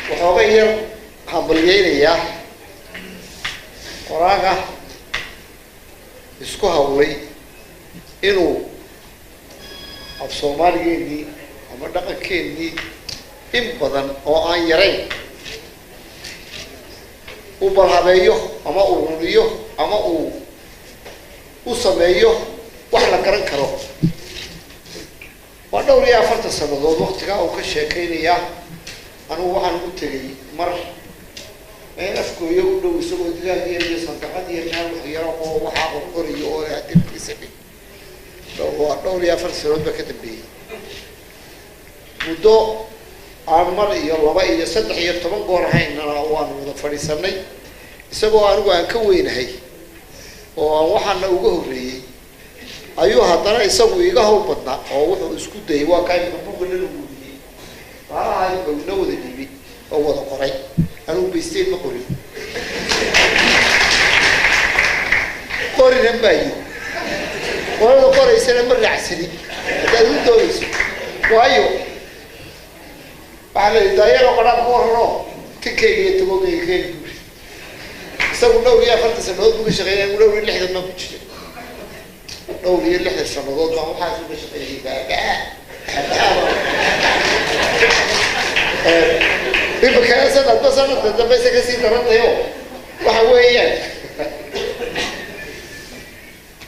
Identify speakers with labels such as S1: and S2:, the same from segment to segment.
S1: Waxooga yar hambalyeynayaa qoraaga isku hawlay inuu af Soomaaligeennii ama dhaqankeennii in badan oo aan yarayn uu balhabeeyo ama ururiyo ama uu u sameeyo wax la garan karo. Waa dhowr iyo afartan sanadood waktigaa uu ka sheekeynayaa. Anigu waxaan ugu tegay mar meel Afgooyo u dhow, isagoo digaag yar iyo sandaqad iyo meel wax yaro oo waxaa qorqoriyo oo dirkiisa dhig. Waa dhowr iyo afartan sanadood baa ka dambeeyey. Muddo aan mar iyo laba iyo saddex iyo toban goor ahaynana waanu wada fadhiisanay, isagoo anigu aan ka weynahay oo aan waxaana uga horreeyey ayuu haddana isagu iga hawl badnaa, oo wuxuu isku dayay waa kaa imika buugga dhan ugu dhiibay, baalaha imika inoo wada dhiibay oo wada qoray. Anigu baysteyn ma qorin, qorina maayo, qolada qoraysana ma raacsanin haddaad u doonayso, waayo waxaa la yidhi daayaroo qadhaab ka warrano tinkayga iyo tagogayga keeni buuri. Isagu dhowr iyo afartan sanadood buu ka shaqeynaya, anigu dhowr iyo lixdan baan ku jiray. Dhowr iyo lixdan sanadood baan waxaas uga shaqeeyay. Baabaa imika sanadba sanadka dambe isa kasii darantayo. Waxa weeyaan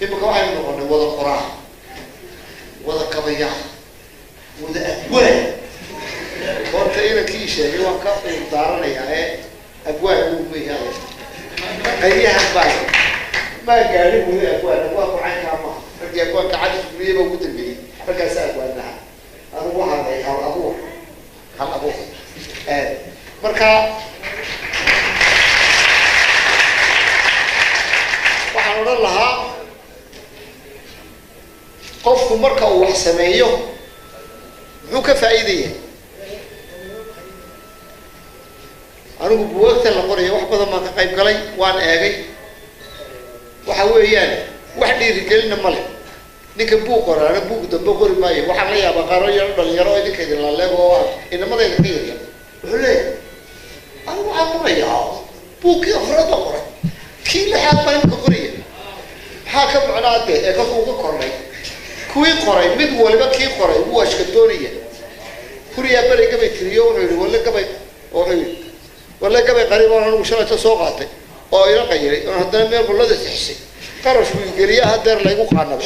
S1: imika waxaynu noqonay wada qoraa, wada kabaya, wada abwaan. Horta inankii sheegay waan ka daaranayaa ee abwaan uu mayahay qayyahan baa maa gaadhin weli abwaan. Abwaanku caynkaa maaha. Raggii abwaanka Cali Sugriye baa ugu dambeeyey, raggaasa abwaanaha. Anigu waxaan ahay hal abuur, hal abuur. Marka waxaan odhan lahaa qofku marka uu wax sameeyo muxuu ka faa'iidaya? Anigu buwaagtan la qorayo wax badan baan ka qayb galay, waan eegay. Waxa weeyaan wax dhiirigelina ma leh. Ninka buug qoraana buug dambe qori maayo. Waxaan la yaabaa qaaro yaro dhalinyaro oo idinka idin laaleego oo ah inamadayda ka yarya, wuxuu leeyahay anigu waxaan qorayaa buugkii afraad baan qoray, kii lixaad baan imika qoraya. Maxaa ka macnaa dee ee kolka uga kordhay kuwii qoray? Mid waliba kii qoray wuu ashkadoonaya. Huriyaa beri gabay tiriyo, wuxuu yihi walle gabay, wuxuu yihi walle gabay qariib oon anigu shalayto soo qaatay oo ila qayiray oon haddana meel qullada sixisay qarashku igeliya hadeer laygu qaanado.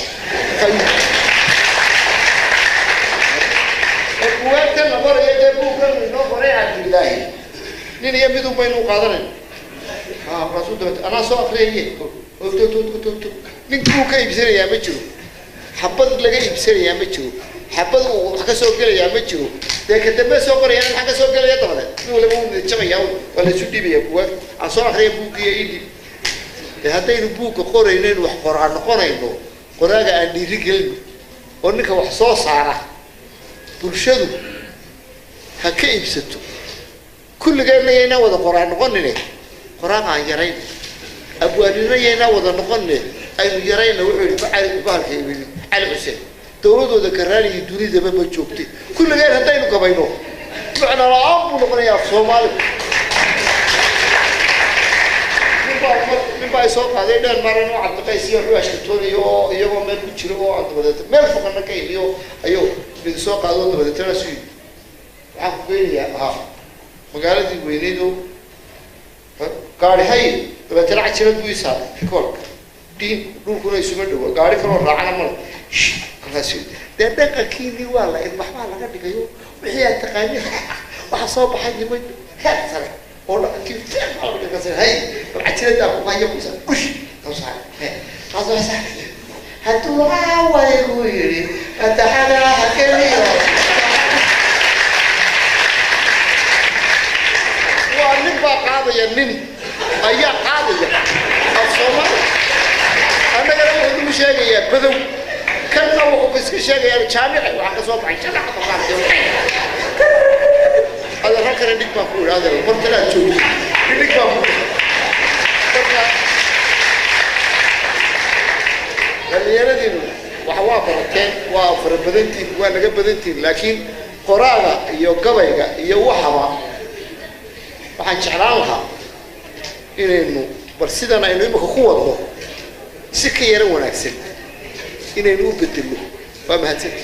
S1: Buwaagtan la qorayo dee buuggan inoo qoray Cabdillaahi nin iyo midun baynu qaadanayna. Ha markaasuu dabeet anaa soo akriyaye, nin buu ka iibsanayaa ma jiro, xabad laga iibsanayaa ma jiro, xabad uu wax ka soo gelayaa ma jiro. Dee ka dambe soo qoraya maxaa ka soo gelaya? Dabadeed mid waliba wuu nidjabaya, waa laysu dhiibaya buwaag. Aan soo akriya buuggiiyo ii dhiib. Dee haddaynu buugga qorayno inu wax qoraa noqonayno, qoraaga aan dhiiri gelino oo ninka wax soo saara bulshadu ha ka iibsato. Kulligeenna yaynaan wada qoraa noqonine, qoraaga aan yarayno. Abwaanino yaynaan wada noqonine, aynu yarayno. Wuxuu yihi bahalka yidhi Cali Xuseen, dawladooda karaaniyo dunidaba ma joogtay. Kulligeen haddaynu gabayno macno la-aan buu noqonayaa af Soomaaligu. Nin baa isoo qaaday dheer maran oo Cabdiqays iyo wuxuu ashkatoonayo oo iyagoo meel ku jiro oo aan dabadeed meel foqana ka imiyo ayuu mid soo qaado, dabadeetana su yidhi waxaan ku geynayaa ha magaaladii weyneyd oo gaari hay. Dabeetana cajirad buu ii saaray rikoorka diin, dhulkuna isuma dhawo, gaari kaloo raacana male. Kolkaas dee dhaqankiinii waa la ilmaxbaa laga dhigayo wixii aad taqaani. Waxaa soo baxay niman heer sare oo dhaqankii fiican baa laga dhigay. Hay bal cajiradaa ku haya kusa ush kaas hadduu caawaygu yidhi fataxada hakeliyo. Waa nin baa qaadaya, nin ayaa qaadaya af Soomaali. Annagana wuxuu nagu sheegayaa badow, kanna wuxuu iska sheegayaa jaamici waxaa ka soo baxay jaamacada qaarkeed. Adeer halkana dhig baan ku idhi, adeer bartanaad joogto dhig baan ku idhi. Marka dhalinyaradiinu waxa waa barateen, waa fara badantihin, waa naga badantihin, laakiin qoraaga iyo gabayga iyo waxaba Waxaan jeclaan lahaa inaynu bal sidan aynu imika ku wadno si ka yaro wanaagsan inaynu u bedelno. Waa mahadsanti.